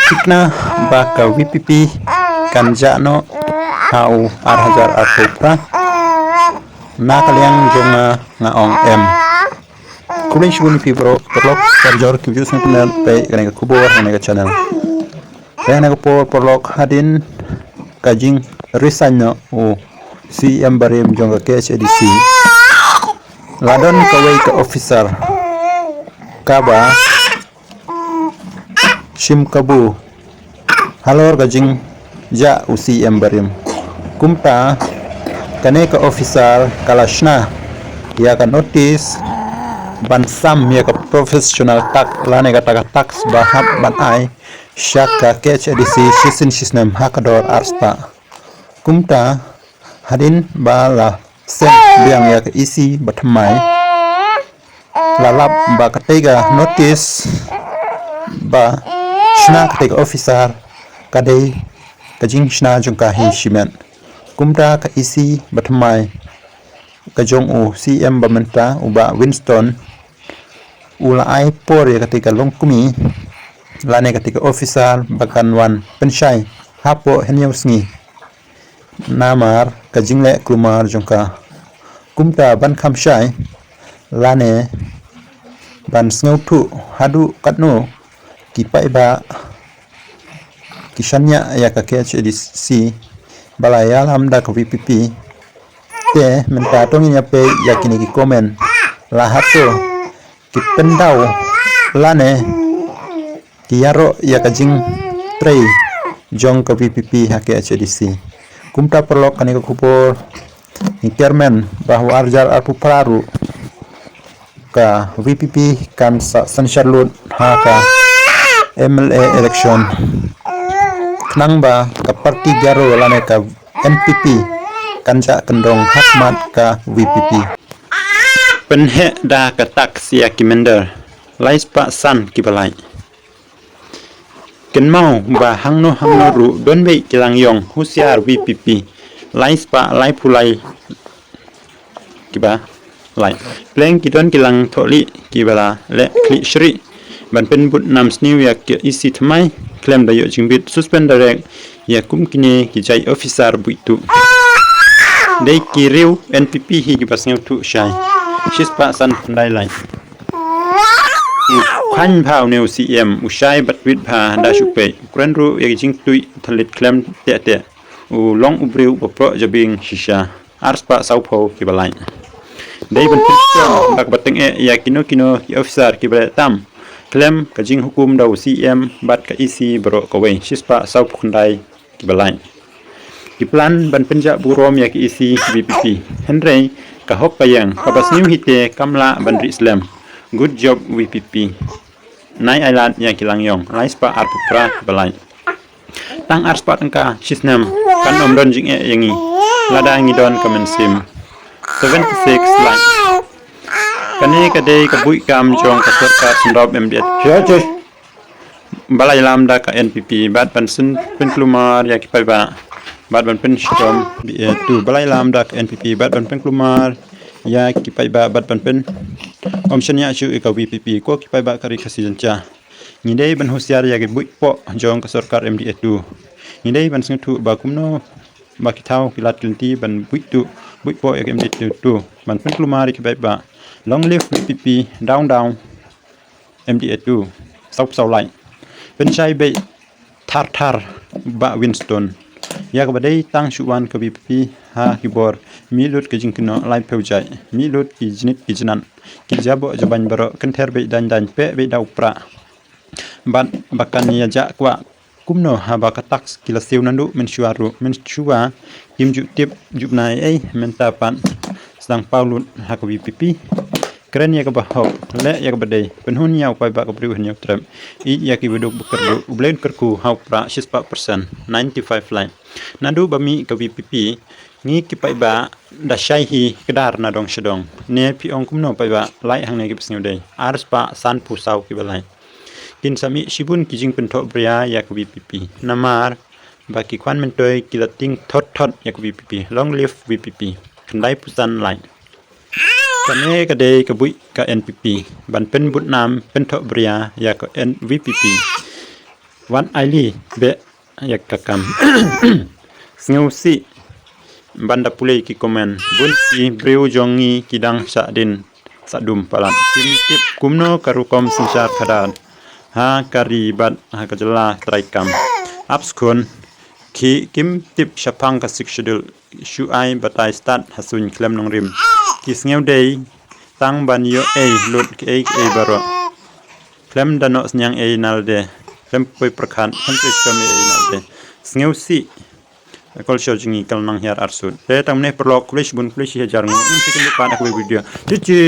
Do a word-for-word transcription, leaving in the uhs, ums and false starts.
Thikna ba ka VPP kan jah noh ha u ar hajar arphew phra. Na ka liang jong nga, nga ong em. Khublei shibun ïa phi baroh, paralok, parajor, ki viewers, ngan pynlong peit ïa kane ka khubor ha kane ka channel. Te ha kane ka por, paralok, hadien ka jingresign noh u CEM barim jong ka KHADC, la don kawei ka officer kaba shim kabu halor ka jingjah u CEM barim. Kumta kane ka officer ka la shna ïa ka notice ban sam ïa ka professional tax lane kata ka tax ba hap ban ai sha ka KHADC shisien shisnem ha ka dor arspah. Kumta hadien ba la send biang ïa ka EC bathymmai, la lap ba katei ka notice ba shna katei ka officer ka dei ka jingshna jong ka hi shimet. Kumta ka EC bathymmai ka jong u CEM ba mynta, u Bah Winston, u la ai por ïa katei ka longkmie lane katei ka officer ba kan wan pynshai hapoh hynñiew sngi. Namar ka jingleh kulmar jong ka. Kumta ban kham shai lane ban sngewthuh haduh katno ki paidbah ki shaniah ïa ka KHADC ba la ïalam da ka VPP. Te mynta to ngin ïa peit ïa kine ki comment, la hato ki pyndaw lane ki ïaroh ïa ka jingtrei jong ka VPP ha KHADC. Kumta paralok, kane ka khubor ngi kyrmen ba ha u ar hajar arphew phra ruh ka VPP kan sa synshar lut ha ka MLA election. Khnang ba ka party Garo lane ka NPP kan jah kyndong ha khmat ka VPP. Pynheh da ka tax ïa ki mynder lai spah san kiba lait. Kynmaw ba hangno hangno ruh don beit ki lang ïong, husiar VPP, lai spah laiphew lai kiba lait. Pleng ki don ki lang thohlieh kiba la leh khlieh shrieh ban pynbud nam sniew ïa ka EC thymmai khlem da ïoh jingbit, suspend direct ïa kum kine ki jait officer buit tuh. Dei ki riew NPP hi kiba sngewthuh shai. Shispah san khyndai lait. U kheiñ bha une u CEM, u shai bad wit bha da shu peit. U kren ruh ïa ki jingtuid thylliej khlem teh teh. U long u briew uba proh jabieng shisha. Arspah sawphew kiba lait. Dei ban pynshong bad ba tyngeh ïa kino kino ki officer kiba leh tam khlem ka jinghukum da u CEM bad ka EC baroh kawei, shispah sawphew khyndai kiba lait. Ki plan ban pynjah burom ïa ka EC VPP. Hynrei ka hok ka ïeng, kaba sniew hi te kam lah ban rieh slem. Good job VPP. Nai ailad ïa ki lang ïong, lai spah arphew phra kiba lait. Tang arspah tyngka shisnem kan ym don jingeh ïa ngi lada ngi don ka mynsiem. Seventy six lait. Kane ka dei ka buit kam jong ka sorkar syndop MDA. Ba la ïalam da ka NPP bad ban syn pynkulmar ïa ki paidbah bad ban pynshitom. MDA two ba la ïalam da ka NPP bad ban pynkulmar ïa ki paidbah bad ban pyn ym shaniah shuh ïa ka VPP. Ko ki paidbah ka ri Khasi Jaiñtia, ngi dei ban husiar ïa ki buit poh jong ka sorkar MDA two. Ngi dei ban sngewthuh ba kumno ba ki thaw ki lad ki lynti ban buit tuh, buit poh ïa ka MDA two, ban pynkulmar ïa ki paidbah. Long live VPP, down down MDA two. Sawphew saw lait. Pynshai beit thar thar Bah Winston. Ïa kaba dei tang shu wan ka VPP ha ki bor mih lut ka jingkynnoh laiphew jait, mih lut ki jnit ki jnat, ki jaboh jabaiñ baroh, kynther beit daiñ daiñ, peh beit da u prah. Bad ba kan ïa jah kwah kumno haba ka tax ki la siew naduh mynshuwa ruh, mynshuwa kim ju tip ju bna ei ei, mynta pat sdang paw lut ha ka VPP. Kren ïa kaba hok, leh ïa kaba dei, pynhun ïa u paidbah ka briew hynñiew trep, ïeit ïa ki baduk bakyrduh, U Blei un kyrkhu ha u prah shispah percent, ninety five lait. Naduh ba mih ka VPP, ngi ki paidbah da shai hi kdar na dong sha dong. Ne phi ong kumno paidbah, lait hangne kiba sngewdei. Arspah sanphew saw kiba lait. Kin sa mih shibun ki jingpynthohbria ïa ka VPP. Namar ba ki khwan myntoi ki la tieng thot thot ïa ka VPP. Long live VPP. Khyndaiphew san lait. Kane ka dei ka buit ka NPP ban pynbud nam, pynthohbria ïa ka N-, VPP. Wan aili beh ïa ka kam. Sngewsih ban da pule ki comment. Bun ki briew jong ngi ki dang shah dien shah dum palat. Kim tip kumno ka rukom synshar khadar ha ka ri bad ha ka jylla trai kam. Ap skhun ki kim tip shaphang ka Sixth Schedule. Shu ai batai stad ha suiñ khlem nongrim. Ki sngew dei tang ban ïoh ei lut kiei kiei baroh. Khlem da noh synñiang ei nalde. Khlem poi pyrkhat, khlem poi shitom ei nalde. Sngewsih. Ka culture jong ngi ka la nang hiar arsut. Te tang mynne paralok, khublei shibun, khublei shi hajar nguh. Ngin sa ïakynduh pat ha kawei ka video. Chichi.